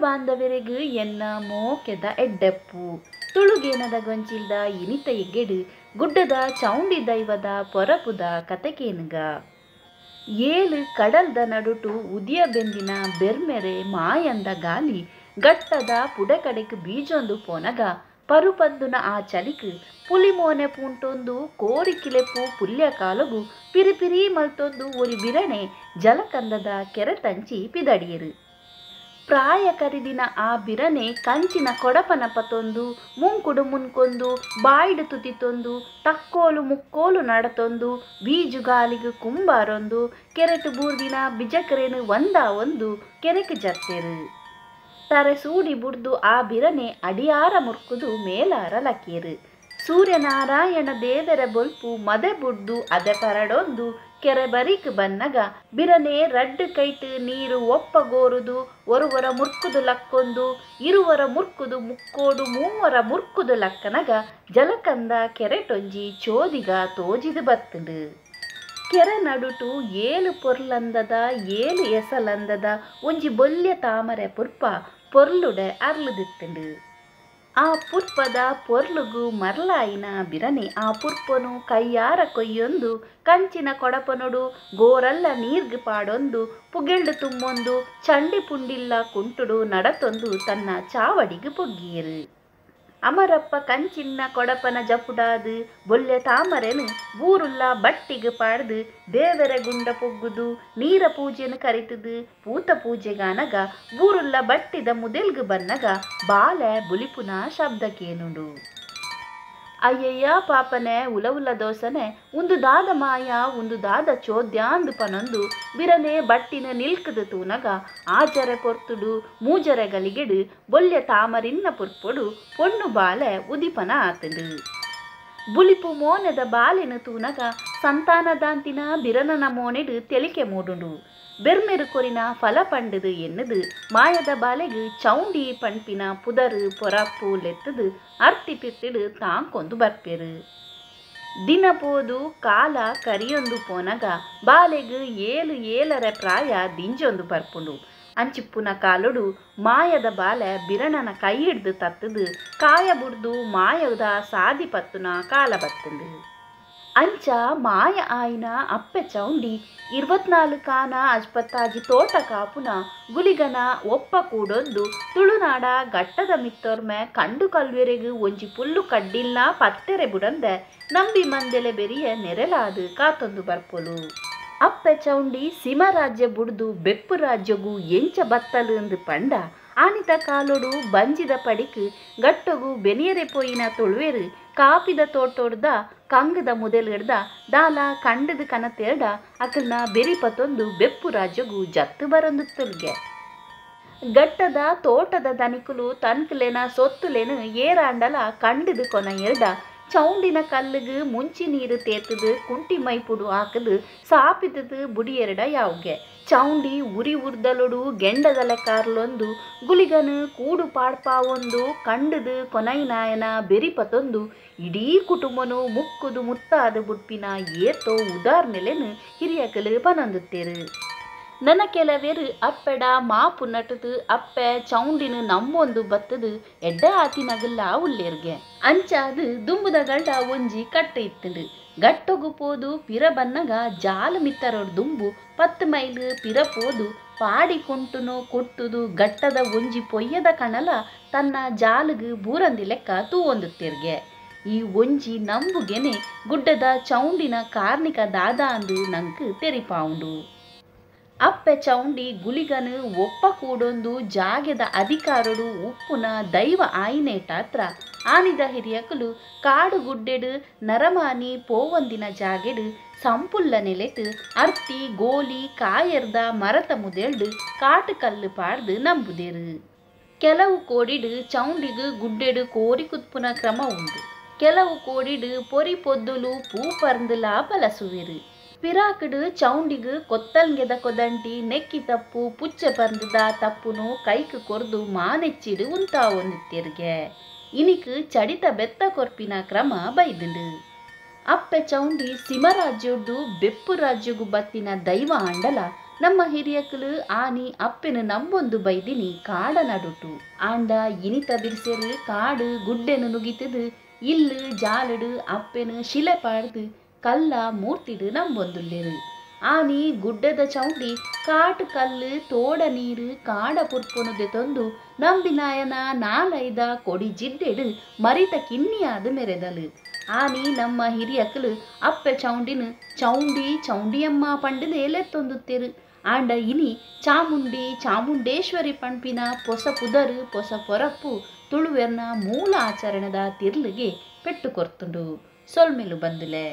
ಬಾಂಧವರಿಗೆ ಎನ್ನ ಮೋಕೆದ ಎಡ್ಡೆಪ್ಪು ತುಳುಗೇನದ ಗೊಂಚಿಲ್ದ ಇನಿತ ಎಗ್ಗೆಡು ಗುಡ್ಡದ ಚೌಂಡಿ ದೈವದ ಪೊರಪುದ ಕತೆಕೇನುಗ. ಏಳು ಕಡಲ್ದ ನಡುಟು ಉದಿಯ ಬೆಂದಿನ ಬೆರ್ಮೆರೆ ಮಾಯಂದ ಗಾಲಿ ಗಟ್ಟದ ಪುಡಕಡೆಕ್ ಬೀಜೊಂದು ಪೋನಗ ಪರುಪದ್ದುನ ಆ ಚಲಿಕ್ ಪುಲಿಮೋನೆ ಪೂಂಟೊಂದು ಕೋರಿಕಿಲೆಪ್ಪು ಪುಲ್ಯ ಕಾಲಗು ಪಿರಿಪಿರಿ ಮಲ್ತೊಂದು ಒರಿ ಬಿರಣೆ ಜಲಕಂದದ ಕೆರೆತಂಚಿ ಪಿದಡಿಯರು. ಪ್ರಾಯ ಕರಿದಿನ ಆ ಬಿರನೆ ಕಂಚಿನ ಕೊಡಪನ ಪತೊಂದು ಮುಂಕುಡು ಮುನ್ಕೊಂದು ಬಾಯ್ಡು ತುತಿತೊಂದು ತಕ್ಕೋಲು ಮುಕ್ಕೋಲು ನಡತೊಂದು ಬೀಜುಗಾಲಿಗು ಕುಂಬಾರೊಂದು ಕೆರೆಟು ಬೂರ್ದಿನ ಬಿಜಕರೇನು ಒಂದ ಒಂದು ಕೆರೆಕ್ ಜತ್ತೆರು. ತರೆ ಸೂಡಿ ಬುಡ್ದು ಆ ಬಿರನೆ ಅಡಿಯಾರ ಮುರ್ಕುದು ಮೇಲಾರ ಲಕೇರು. ಸೂರ್ಯನಾರಾಯಣ ದೇವರ ಬೊಲ್ಪು ಮದೆ ಬುಡ್ದು ಅದೆ ಪರಡೊಂದು ಕೆರೆ ಬರಿಕ್ ಬನ್ನಗ ಬಿರನೆ ರಡ್ಡು ಕೈಟ್ ನೀರು ಒಪ್ಪಗೋರುದು ಒರುವರ ಮುರ್ಕುದು ಲಕ್ಕೊಂದು ಇರುವರ ಮುರ್ಕುದು ಮುಕ್ಕೋಡು ಮೂವರ ಮುರ್ಕುದು ಲಕ್ಕನಗ ಜಲಕಂದ ಕೆರೆಟೊಂಜಿ ಚೋದಿಗ ತೋಜಿದು ಬತ್ತುಂಡು. ಕೆರೆ ನಡುಟು ಏಳು ಪೊರ್ಲಂದದ ಏಳು ಎಸಲಂದದ ಒಂಜಿ ಬೊಲ್ಯ ತಾಮರೆ ಪುರ್ಪ ಪೊರ್ಲುಡೆ ಅರ್ಲುದಿತ್ತುಂಡು. ಆ ಪುರ್ಪದ ಪೊರ್ಲುಗು ಮರ್ಲಾಯಿನ ಬಿರನೆ ಆ ಪುರ್ಪನು ಕೈಯಾರ ಕೊಯ್ಯೊಂದು ಕಂಚಿನ ಕೊಡಪನೊಡು ಗೋರಲ್ಲ ನೀರ್ಗ್ ಪಾಡೊಂದು ಪುಗೆಲ್ಡು ತುಂಬೊಂದು ಚಂಡಿ ಪುಂಡಿಲ್ಲ ಕುಂಟುಡು ನಡತೊಂದು ತನ್ನ ಚಾವಡಿಗೆ ಪೊಗ್ಗಿಯರು. ಅಮರಪ್ಪ ಕಂಚಿನ್ನ ಕೊಡಪನ ಜಪುಡಾದು ಬೊಲ್ಯ ತಾಮರೆನು ಬೂರುಲ್ಲ ಬಟ್ಟಿಗೆ ಪಾಡ್ದು ದೇವರ ಗುಂಡ ಪೊಗ್ಗುದು ನೀರ ಪೂಜೆನು ಕರಿತದು ಪೂತ ಪೂಜೆಗಾನಗ ಬೂರುಲ್ಲ ಬಟ್ಟಿದ ಮುದೆಲ್ಗು ಬನ್ನಗ ಬಾಲೆ ಬುಲಿಪುನ ಶಬ್ದಕ್ಕೇನುಂಡು. ಅಯ್ಯಯ್ಯ ಪಾಪನೆ ಉಲವುಲ ದೋಸನೆ ಒಂದು ದಾದ ಮಾಯ ಒಂದು ದಾದ ಚೋದ್ಯಾಂದು ಪನೊಂದು ಬಿರನೆ ಬಟ್ಟಿನ ನಿಲ್ಕದು ತೂನಗ ಆಜರೆ ಪೊರ್ತುಡು ಮೂಜರೆ ಗಲಿಗೆಡು ಬೊಲ್ಯ ತಾಮರಿನ್ನ ಪುರ್ಪೊಡು ಪೊಣ್ಣು ಬಾಲೆ ಉದಿಪನ ಆತಂಡು. ಬುಲಿಪು ಮೋನೆದ ಬಾಲೆನ ತೂನಗ ಸಂತಾನದಾಂತಿನ ಬಿರನನ ಮೋನೆಡು ತೆಲಿಕೆ ಮೂಡುಂಡು. ಬೆರ್ಮೆರು ಕೊರಿನ ಫಲ ಪಂಡದು ಎನ್ನುದು ಮಾಯದ ಬಾಲೆಗು ಚೌಂಡಿ ಪಣ್ಪಿನ ಪುದರು ಪೊರಪ್ಪು ಲೆತ್ತದು ಅರ್ತಿ ಪಿತ್ತಿಡು ತಾಂಕೊಂದು ಬರ್ಪೆರು. ದಿನ ಪೋದು ಕಾಲ ಕರಿಯೊಂದು ಪೋನಗ ಬಾಲೆಗು ಏಳು ಏಳರ ಪ್ರಾಯ ದಿಂಜೊಂದು ಬರ್ಪುಂಡು. ಅಂಚಿಪ್ಪುನ ಕಾಲೊಡು ಮಾಯದ ಬಾಲೆ ಬಿರಣನ ಕೈ ಹಿಡ್ದು ತತ್ತದು ಕಾಯ ಬುಡ್ದು ಮಾಯದ ಸಾದಿ ಪತ್ತುನ ಕಾಲ ಬತ್ತುಂಡು. ಅಂಚ ಮಾಯ ಆಯಿನ ಅಪ್ಪೆ ಚೌಂಡಿ 24 ಕಾನ ಅಜ್ಪತ್ತಾಜಿ ತೋಟ ಕಾಪುನ ಗುಲಿಗನ ಒಪ್ಪ ಕೂಡೊಂದು ತುಳುನಾಡ ಗಟ್ಟದ ಮಿತ್ತೊರ್ಮೆ ಕಂಡು ಕಲ್ವೆರೆಗು ಒಂಜಿ ಪುಲ್ಲು ಕಡ್ಡಿಲ್ಲ ಪತ್ತೆರೆ ಬುಡಂದೆ ನಂಬಿ ಮಂದೆಲೆ ಬೆರಿಯ ನೆರೆಲಾದು ಕಾತೊಂದು ಬರ್ಪೊಲು. ಅಪ್ಪೆ ಚೌಂಡಿ ಸಿಮರಾಜ್ಯ ಬುಡ್ದು ಬೆಪ್ಪು ರಾಜ್ಯಗೂ ಎಂಚ ಬತ್ತಲು ಎಂದು ಪಂಡ ಆನಿತ ಕಾಲೊಡು ಬಂಜಿದ ಪಡಿಕ್ ಗಟ್ಟೊಗು ಬೆನಿಯರೆ ಪೋಯಿನ ತುಳುವೆರು ಕಾಪಿದ ತೋಟೋಡ್ದ ಕಂಗದ ಮುದೆಲಿಡ್ದ ದಾಲ ಕಂಡದ ಕನತೇರ್ಡ ಅಕಲ್ನ ಬೆರಿಪತೊಂದು ಬೆಪ್ಪು ರಾಜ್ಯಗೂ ಜತ್ತು ಬರೊಂದು ತುಲ್ಗೆ. ಗಟ್ಟದ ತೋಟದ ದನಿಕುಲು ತನ್ಕುಲೆನ ಸೊತ್ತುಲೆನು ಏರಾಂಡಲ ಕಂಡದು ಕೊನ ಎರಡ ಚೌಂಡಿನ ಕಲ್ಲುಗು ಮುಂಚಿ ನೀರು ತೇತದು ಕುಂಟಿ ಮೈಪುಡು ಹಾಕದು ಸಾಪಿತದು ಬುಡಿಯೆರಡ ಯಾವ್ಗೆ. ಚೌಂಡಿ ಉರಿ ಉರ್ದಲೊಡು ಗೆಂಡದಲೆ ಕಾರ್ಲೊಂದು ಗುಲಿಗನು ಕೂಡು ಪಾಡ್ಪಾವೊಂದು ಕಂಡದು ಕೊನೈನಾಯನ ಬೆರಿಪತೊಂದು ಇಡೀ ಕುಟುಂಬನು ಮುಕ್ಕುದು ಮುತ್ತಾದ ಬುಡ್ಪಿನ ಏತೋ ಉದಾರ್ನೆಲೆನು ಹಿರಿಯಕಲು ಪನೊಂದುತ್ತೇರು. ನನ್ನ ಕೆಲವೇರು ಅಪ್ಪೆಡ ಮಾಪು ನಟದು ಅಪ್ಪೆ ಚೌಂಡಿನ ನಮ್ಮೊಂದು ಬತ್ತದು ಎಡ್ಡ ಆತಿನಗಲ್ಲ ಉಲ್ಲೇರ್ಗೆ. ಅಂಚಾದು ದುಂಬುದ ಗಂಡ ಒಂಜಿ ಕಟ್ಟೆ ಇತ್ತುಂಡು. ಗಟ್ಟೊಗು ಪೋದು ಪಿರ ಬನ್ನಗ ಜಾಲು ಮಿತ್ತರೋಡು ದುಂಬು 10 ಮೈಲು ಪಿರ ಪೋದು ಪಾಡಿ ಕೊಂಟುನು ಕೊಟ್ಟುದು ಗಟ್ಟದ ಒಂಜಿ ಪೊಯ್ಯದ ಕಣಲ ತನ್ನ ಜಾಲುಗು ಬೂರಂದಿ ಲೆಕ್ಕ ತೂವೊಂದುತ್ತೇರ್ಗೆ. ಈ ಒಂಜಿ ನಂಬುಗೆನೆ ಗುಡ್ಡದ ಚೌಂಡಿನ ಕಾರ್ನಿಕ ದಾದ ಅಂದು ನಂಕ್ ತೆರಿಪಾವುಂಡು. ಅಪ್ಪೆ ಚೌಂಡಿ ಗುಲಿಗನು ಒಪ್ಪ ಕೂಡೊಂದು ಜಾಗೆದ ಅಧಿಕಾರಡು ಉಪ್ಪುನ ದೈವ ಆಯಿನೇಟಾತ್ರ ಆನಿದ ಹಿರಿಯಕಲು ಕಾಡು ಗುಡ್ಡೆಡು ನರಮಾನಿ ಪೋವಂದಿನ ಜಾಗೆಡು ಸಂಪುಲ್ಲ ನೆಲೆಟು ಅರ್ತಿ ಗೋಲಿ ಕಾಯರ್ದ ಮರತ ಮುದೆಲ್ಡು ಕಾಟು ಕಲ್ಲು ಪಾಡ್ದು ನಂಬುದೇರು. ಕೆಲವು ಕೋಡಿಡು ಚೌಂಡಿಗು ಗುಡ್ಡೆಡು ಕೋರಿ ಕುತ್ಪುನ ಕ್ರಮ ಉಂಡು. ಕೆಲವು ಕೋಡಿಡು ಪೊರಿ ಪೊದ್ದುಲು ಪೂ ಪರ್ಂದುಲಾ ಬಲಸುವೆರು. ಪಿರಾಕುಡು ಚೌಂಡಿಗು ಕೊತ್ತಲ್ಗೆದ ಕೊದಂಟಿ ನೆಕ್ಕಿ ತಪ್ಪು ಪುಚ್ಚೆ ಪರ್ಂದುದ ತಪ್ಪುನು ಕೈಕು ಕೊರ್ದು ಮಾನೆಚ್ಚಿಡು ಉಂತಾವೊಂದಿತ್ತೆರ್ಗೆ. ಇನಿಕ್ ಚಡಿತ ಬೆತ್ತ ಕೊರ್ಪಿನ ಕ್ರಮ ಬೈದುಂಡು. ಅಪ್ಪೆ ಚೌಂಡಿ ಸಿಮರಾಜ್ಯೊಡ್ದು ಬೆಪ್ಪು ರಾಜ್ಯಗು ಬತ್ತಿನ ದೈವ ಆಂಡಲ ನಮ್ಮ ಹಿರಿಯಕುಲು ಆನಿ ಅಪ್ಪೆನ್ ನಂಬೊಂದು ಬೈದಿನಿ ಕಾಡ ನಡುಟು. ಆಂಡ ಇನಿತ ಬಿರ್ಸೆರ್ ಕಾಡ್ ಗುಡ್ಡೆನ್ ನುಗಿತ್ದ್ ಇಲ್ಲ್ ಜಾಲಡ್ ಅಪ್ಪೆನ್ ಶಿಲೆ ಪಾಡ್ದ್ ಕಲ್ಲ ಮೂರ್ತಿಡ್ ನಂಬೊಂದುಲ್ಲೆರ್. ಆನಿ ಗುಡ್ಡೆದ ಚೌಂಡಿ ಕಾಟ್ ಕಲ್ಲ್ ತೋಡ ನೀರ್ ಕಾಡ ಪುರ್ಪೊನು ದೆತೊಂದು ನಂಬಿನಾಯನ ನಾಲೈದ ಕೊಡಿ ಜಿಡ್ಡೆಡ್ ಮರಿತ ಕಿನ್ನಿಯಾದ್ ಮೆರೆದಲ್. ಆನಿ ನಮ್ಮ ಹಿರಿಯಕುಲು ಅಪ್ಪೆ ಚೌಂಡಿನ್ ಚೌಂಡಿ ಚೌಂಡಿಯಮ್ಮ ಪಂಡುದೇ ಲೆತ್ತೊಂದುತ್ತೆರ್. ಆಂಡ ಇನಿ ಚಾಮುಂಡಿ ಚಾಮುಂಡೇಶ್ವರಿ ಪಣ್ಪಿನ ಪೊಸ ಪುದರ್ ಪೊಸ ಪೊರಪ್ಪು ತುಳುವೆರ್ನ ಮೂಲ ಆಚರಣೆದ ತಿರ್ಲುಗೆ ಪೆಟ್ಟ್ ಕೊರ್ತುಂಡು. ಸೊಲ್ಮೆಲು ಬಂದುಲೆ.